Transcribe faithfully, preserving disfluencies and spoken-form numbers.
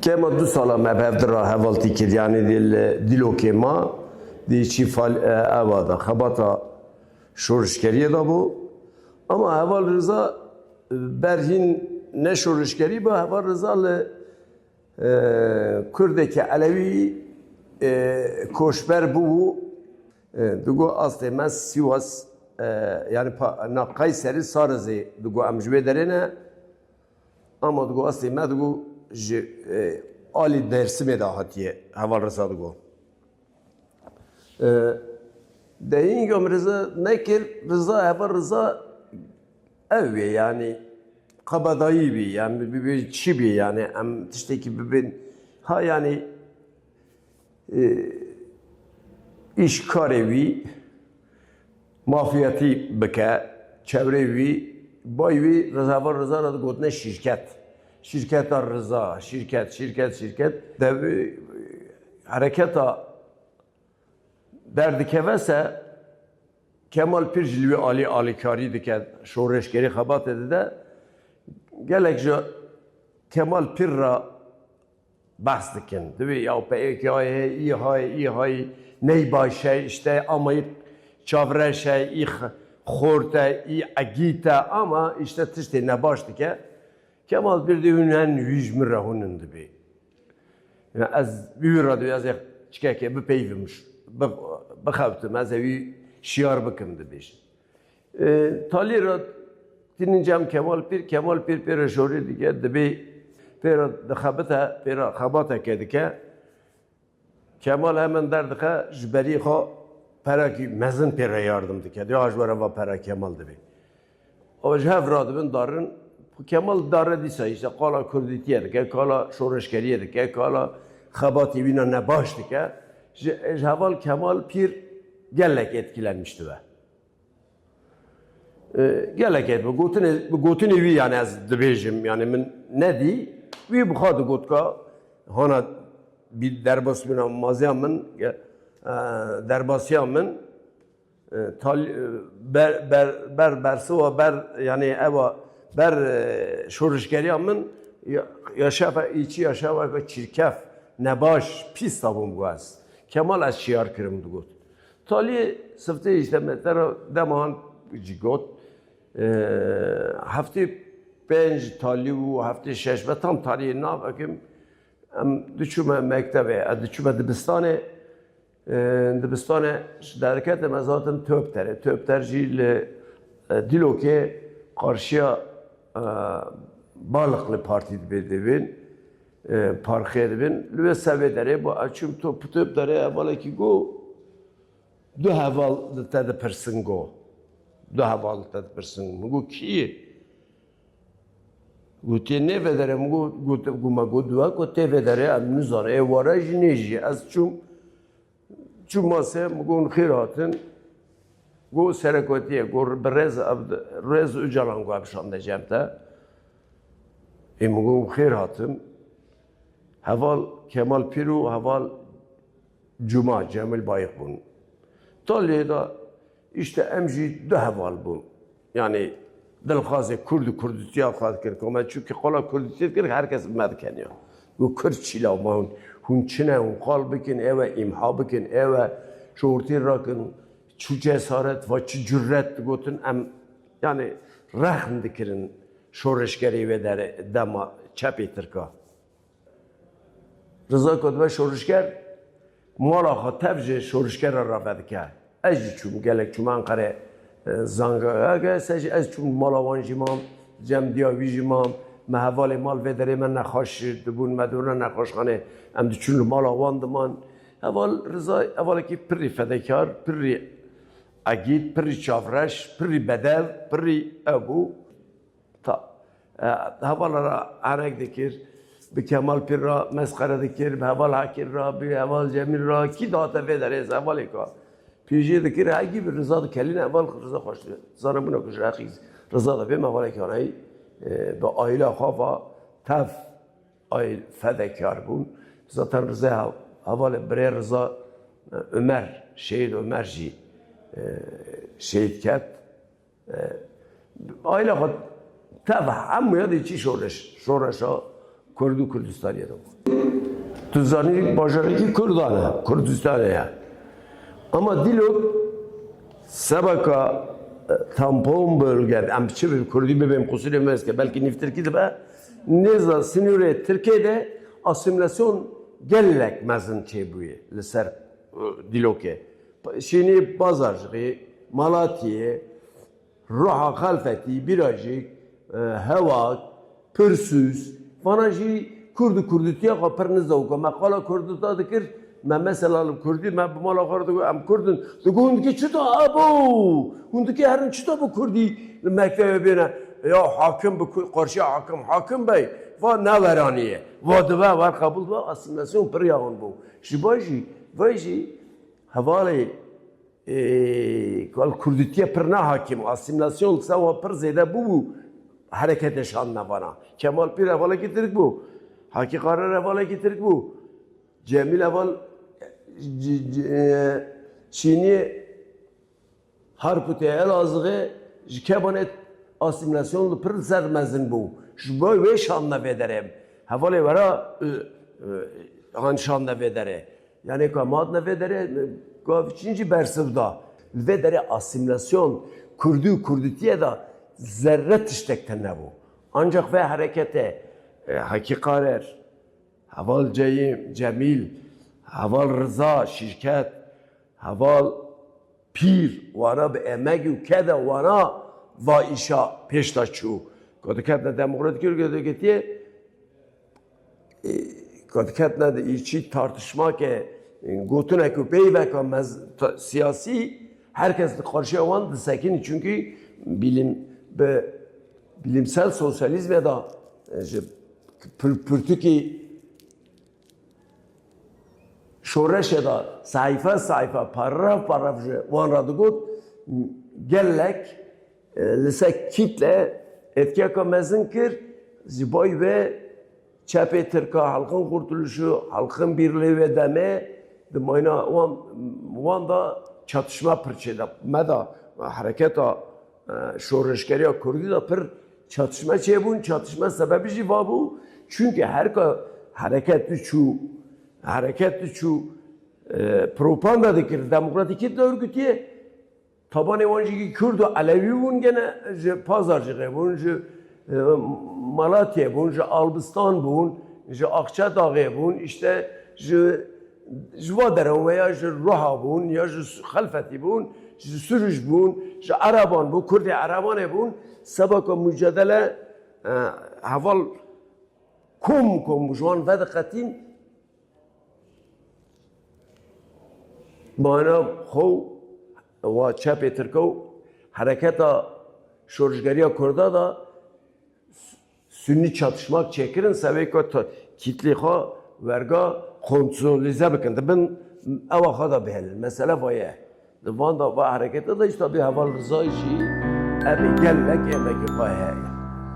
Dema du sala me bi hev di re hevaltî kir, yanî di li Dîlokê ma, di çî fal-, e, ewa de, xebata şorişkeriyê de bû. Ama Heval Riza, e, ber hîn ne şorişkerî bû, Heval Riza li, e, Kurdekî Elewî, e, koçber bû. E, digo astê me Sîwas, e, yanî pa-, na Kayserî Sarizê digo em ji wê derê ne. Ama digo astê me digo ji, e, alî Dêrsimê de hatiye, Heval Riza digo. E, de hînga min Riza nekir, Riza, Heval Riza ew bî, yanî qebedayî bî, yanî bi, bi, bi çi bî, yanî em tiştekî bibin. Ha, yanî, e, îşkarê wî, mafiyetî bike, çevrê wî, bay wî Riza, Heval Riza re digotine şîrket. Şîrketa Riza, şîrket, şîrket, şîrket. De bi hereketa derdikeve se Kemal Pîr jî li wî alî alîkarî dike, şoreşgerî xebatê dide. Gelek ji Kemal Pîr re behs dikin. Divê ya P Y K'yê heye, î heye, î heye, ney baş e, îşte ama î çavreş e, î x-, xort e, î egît e, ama îşte tiştê nebaş dike. Kemal Pîr dê hûn hen wî ji min re hûn in dibê. Ya ez wî re dibê ez ê çikekê bipeyvim, bi-, bixewtim, ez ê wî şiyar bikim dibêjin. E, talî re tînin cem Kemal Pîr, Kemal Pîr pê re şorî dike, dibê pê re dixebite, pê re xebateke dike. Kemal hemen derdixe, ji berî xwe perekî mezin pê re yardim dike. Diya ji we re va pera Kemal dibê. Ew ji hev radibin darin, Kemal dare dîsa îşte qala kurdîtiyê dike, qala şoreşgeriyê dike, qala xebatê wîna nebaş dike. Ji, ji heval Kemal Pîr gelek etkilenmiş dibe. E, gelek et, bi gotinê, bi gotinê wî, yani ez dibêjim, yani min nedî, wî bi xwe digot ka hana bî derbasbûna maziya min, e, derbasiya min, e, tal-, e, ber, ber, ber bersiva, ber, yani ewa, ber, e, şorişgeriya min, ya, yaşava, îçî yaşava çirkef, nebaş, pîs tabûm got ez. Kemal ez şiyar kirim digot. Taliyê siftê îşte me te re dema han jî got, e, heftê pênc talî û heftê şeş ve tam taliyê navekim, em diçûme mektebê, ez diçûme dibistanê, e, dibistanê ji derketim ez hatim Töpterê. Töpter jî li, e, Dîlokê qarşiya, e, Balıklı Partî dibê dibin, e, parkê dibin. Li wê sevê derê bû, ez çûm Töp-, Töpterê hevalekî got, Du heval li te dipirsin go. Du heval li te dipirsin. Min got, kî yê? Gotiye, nê vedere. Min got, got, got, me got, duwa ku tê vedere, em nizane. Ê ware jî nê jî. Ez çûm, çûm masê, min got, xêr hatin. Got, serekotiyê, got, bi rêz, rêz Ocalan got, ev şande cem te. Ê min got, xêr hatin. Heval Kemal Pîr û heval Cuma, Cemil Bayık bûn. Taliyê de îşte em jî du heval bûn. Yanî dilxwazê Kurd û Kurdîtiya xwe dikir. Ku me çûkî qala Kurdîtiyê dikir, her kes bi me dikeniya. Got Kurd çîlav ma hûn, hûn çi ne, hûn qal bikin, êwe îmha bikin, êwe şortî rakin, çi cesaret, va çi cüret digotin, em, yanî rexn dikirin şoreşgerê wê derê dema çepê Tirka. Riza ku dibe şorişger, mala xwe tev ji şorişger re rave dike. Ez jî çûm, gelek çûm Enqerê, e, zangaheke, se jî ez çûm mala wan jî mam, cem diya wî jî mam. Me hevalê mal vê derê me nexweş dibûn, me dibirne nexweşxanê, em diçûn li mala wan diman. Heval Riza, hevalekî pirrî fedekar, pirrî egît, pirrî çavreş, pirrî bedev, pirrî ew bû. Ta, e, hevala re enek dikir, bi Kemal Pîr re mesxere dikir, bi heval Hakir re, bi heval Cemîl re, kî dihate vê derê ez hevalê ka pêjiyê dikir, hegî bi Riza dikelîne, heval Riza xweş dibê. Zanebûna ku ji heqî Riza de bê, me hevalekî anayî, e, bi aîla xwe ve tev aîl fedekar bûn. Zaten Riza he-, hevalê birê Riza, e, Omer, Şehîd Omer jî, e, şehîd ket. E, aîla xwe tev hemûya dê çî şoreş, şoreşa Kurd û Kurdistaniyê de bû. Tu zanî bajarekî Kurdan e, Kurdistanê ye. Ama Dîlok sebeka, e, tampon bölge, em çi bi Kurdî bibêm, qusûrê me hest ke, belkî nîvtirkî dibe, nêza sinûrê Tirkê de asîmîlasyon gelek mezin çêbûye li ser, e, Dîlokê. Şînî Bazarcixê, Malatiyê, Roha Xelfetî, Bîrajîk, e, Hewak, Pirsûs, vana jî Kurd û Kurdîtiya xwe pir nizewka. Me qala Kurdîta dikir, me mesela li Kurdî, me bi mala xwe re digot, em Kurd in. Digot, hûn dikî çita ebo? Hûn dikî herin çita bi Kurdî li mektebê bêne? Ya hakim bi Ku-, qarşiya hakim, hakim bey, va neweraniye. Va dibe, wer qebûl dibe, asîmîlasyon pir yaxin bû. Ji bo jî, vay jî, hevalê Ê, kal Kurdîtiye pir ne hakîm, asîmîlasyon li ser wan pir zêde bûbû, hereketê şandine vana. Kemal Pîr hevalekî Tirk bû, Hakî Qarer hevalekî Tirk bû, Cemîl heval, c-, c-, e, Çînî Harputê Elazığê ji Kebanê asîmîlasyon li pir li ser mezin bû. Ji bo wê şandine vê derê. Hevalê wera, e, e, han şandine vê derê. Yanî ka me hatine vê derê, gav çin jî bersiv da. Li vê derê asîmîlasyon, Kurdî û Kurdîtiye de zerre tiştek tune bû. Ancak vê hereketê, e, Hakî Qarer, heval Ceyîm, Cemîl, heval Riza, Şîrket, heval Pîr, wana bi emegî û keda wana va îşa pêş de çû. Ku diketine demokratîk û yekîtiye, e, ku diketine di îçî tartişmake, e, gotinek û peyveka mez-, ta-, siyasî, her kes di qarşiya wan disekînî. Çunkî bilim, bi bilimsel sosyalîzmê de, e, ji pir-, pirtûkî şoreşê de seyfe seyfe, paragraf paragraf ji wan re digot, gelek, e, li ser kîtle etkiyeka mezin kir, ji bo vê çepê Tirka, Halkın Kurtuluşu, Halkın Birliği wê demê di mayna wan, wan de çatışma pir çêde. Me de hereketa, e, şoreşgeriya Kurdî de pir çatışma çêbûn. Çatışma sebebi jî va bû. Çunkî herka hereket diçû, hereket diçû, e, propaganda dikir, demokratîkî de örgütiye. Tabanê wan jî Kurd û Elewî bûn, gene ji Pazarcixê bûn, ji, e, Malatiyê bûn, ji Albistan bûn, ji Akçadaxê bûn, îşte ji, ji va derewan ya ji Roha bûn, ya ji Xelfetî bûn, ji Sirûc bûn, ji Ereban bûn, Kurdê Erebanê bûn. Sebeka mucadele, e, heval kom kom ji wan vediqetîn, mana xwe wa çepê Tirka û hereketa şorişgeriya Kurda da Sunnî çatışmak çêkirin, sevê ku ta-, kîtlê xwe werga kontrolîze bikin. Di bin ewa xwe de bihêlin. Mesele va ye. Di van da va herekete de işte bir heval Rizayî jî ev gelek emekê xwe heye.